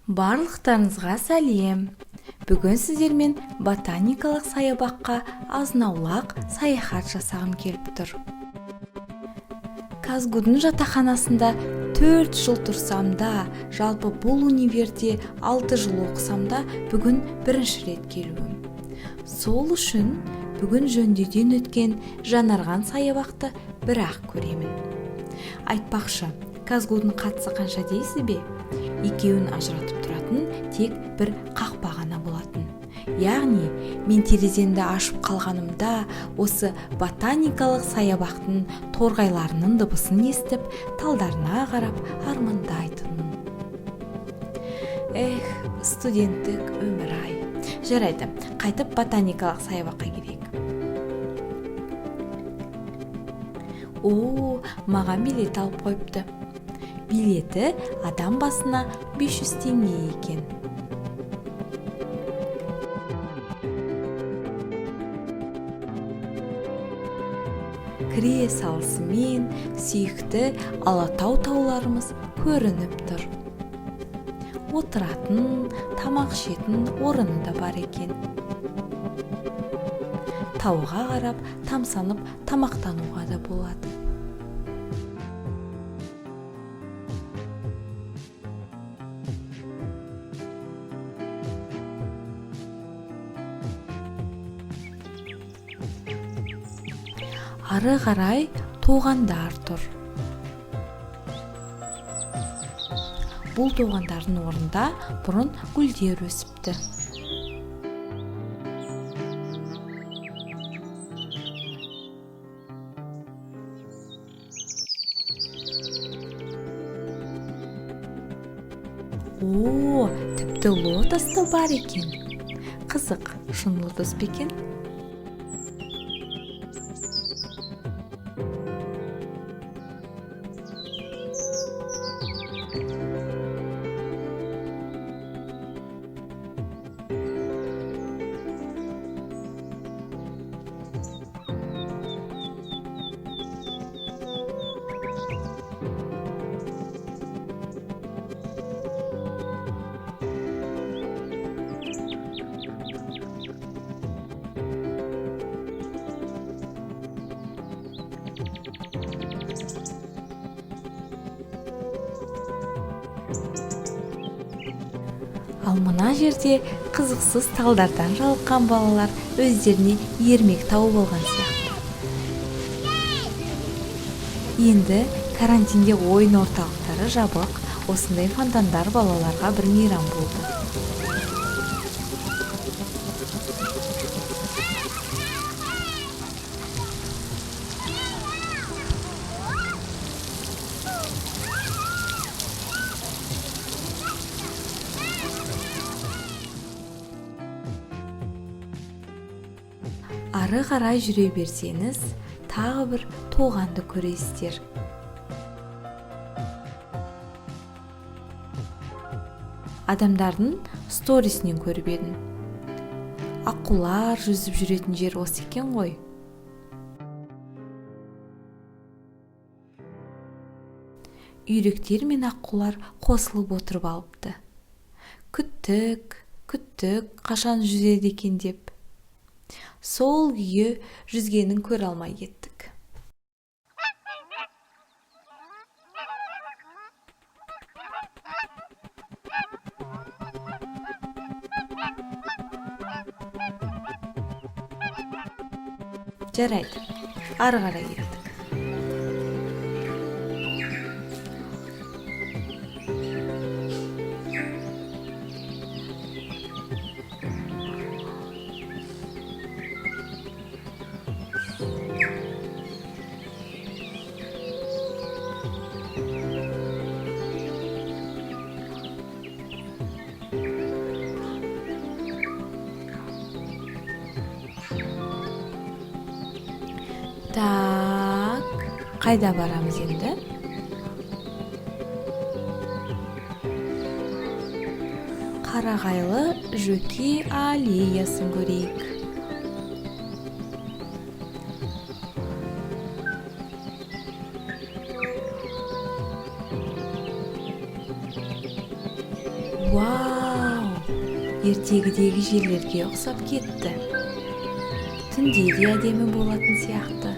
Барлықтарыңызға сәлем! Бүгін сіздермен ботаникалық саябаққа азын-аулақ саяхат жасағым келіп тұр. КазГУдың жатақханасында 4 жыл тұрсам да, жалпы бұл универде 6 жыл оқысам да, бүгін бірінші рет келуім. Сол үшін бүгін жөндеуден өткен жанарған саябақты бірақ көремін. Айтпақшы, КазГУдың қатысы қанша дейсіз бе? Екеуін ажыратып тұратын тек бір қақпа ғана болатын. Яғни, мен тереземді ашып қалғанымда осы ботаникалық саябақтың торғайларының дыбысын естіп, талдарына қарап армандайтынмын. Эх, студенттік өмір ай. Жарайды, қайтып ботаникалық саябаққа келейік. О, маған билет алып қойыпты. Билеті адам басына 500 теңге екен. Кіре салысымен сүйікті Алатау тауларымыз көрініп тұр. Отыратын, тамақ ішетін орыны да бар екен. Тауға қарап, тамсанып, тамақтануға да болады. Ары қарай тоғандар тұр. Бұл тоғандардың орнында бұрын гүлдер өсіпті. О, тіпті лотос та бар екен. Қызық, шын лотос па екен? Ал мына жерде қызықсыз талдардан жалыққан балалар өздеріне ермек тауып алған сияқты. Енді карантинде ойын орталықтары жабық, осындай фонтандар балаларға бір мейрам болды. Ары қарай жүре берсеңіз, тағы бір тоғанды көресіздер. Адамдардың сторисінен көріп едім. Аққулар жүзіп жүретін жер осы екен ғой. Үйректер мен аққулар қосылып отырып алыпты. Күттік, күттік, қашан жүзеді екен деп. Сол күйі жүзгенін көре алмай кеттік. Жарайды, ары қарай кеттік. Так, қайда барамыз енді? Қарағайлы жөке аллеясын көрейік. Вау! Ертегідегі жерлерге ұқсап кетті. Түнде де әдемі болатын сияқты.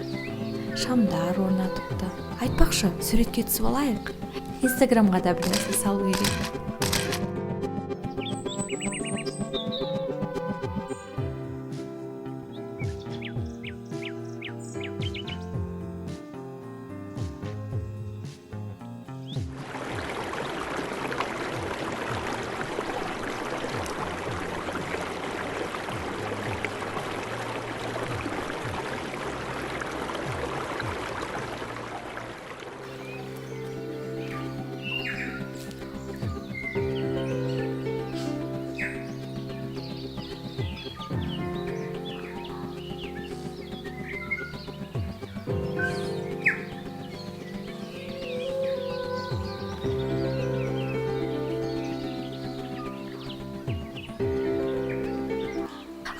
Шамдар орнатыпты. Айтпақшы, суретке түсіп алайық. Инстаграмға да бір нәрсе салу керек.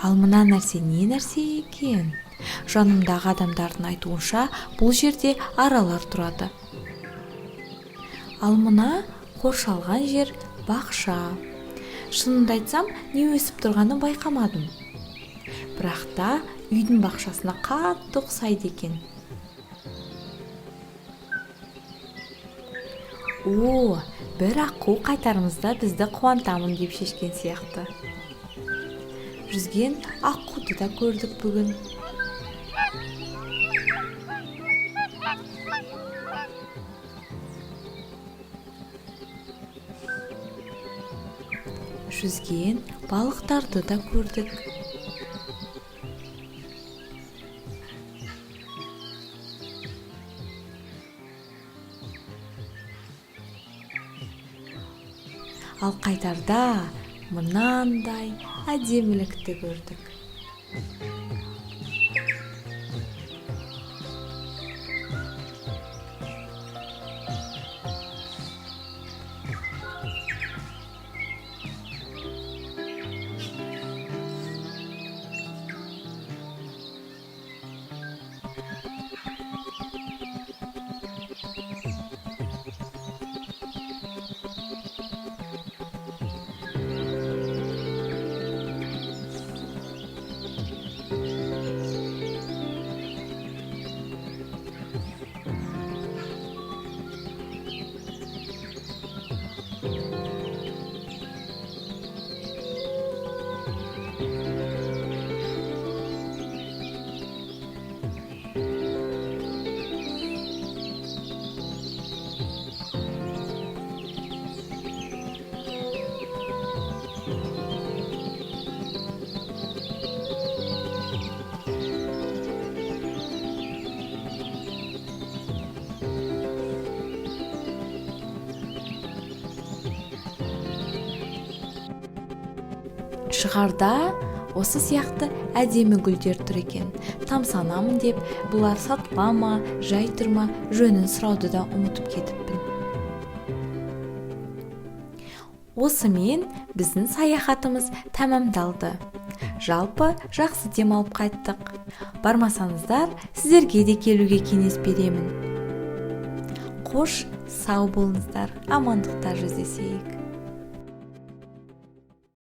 Ал мына нәрсе не нәрсе екен? Жанымдағы адамдардың айтуынша, бұл жерде аралар тұрады. Ал мына қоршалған жер бақша. Шынымды айтсам, не өсіп тұрғанын байқамадым. Бірақ та үйдің бақшасына қатты ұқсайды екен. О, бір аққу қайтарымызда бізді қуантамын деп шешкен сияқты. Жүзген аққуды да көрдік бүгін. Жүзген балықтарды да көрдік. Ал қайтарда мынандай әдемілікті көрдік. Шығарда осы сияқты әдемі гүлдер тұр екен. Тамсанамын деп, бұлар сатыла ма, жай тұр ма, жөнін сұрауды да ұмытып кетіппін. Осымен біздің саяхатымыз тәмамдалды. Жалпы жақсы демалып қайттық. Бармасаңыздар, сіздерге де келуге кеңес беремін. Қош, сау болыңыздар, амандықта жүздесейік.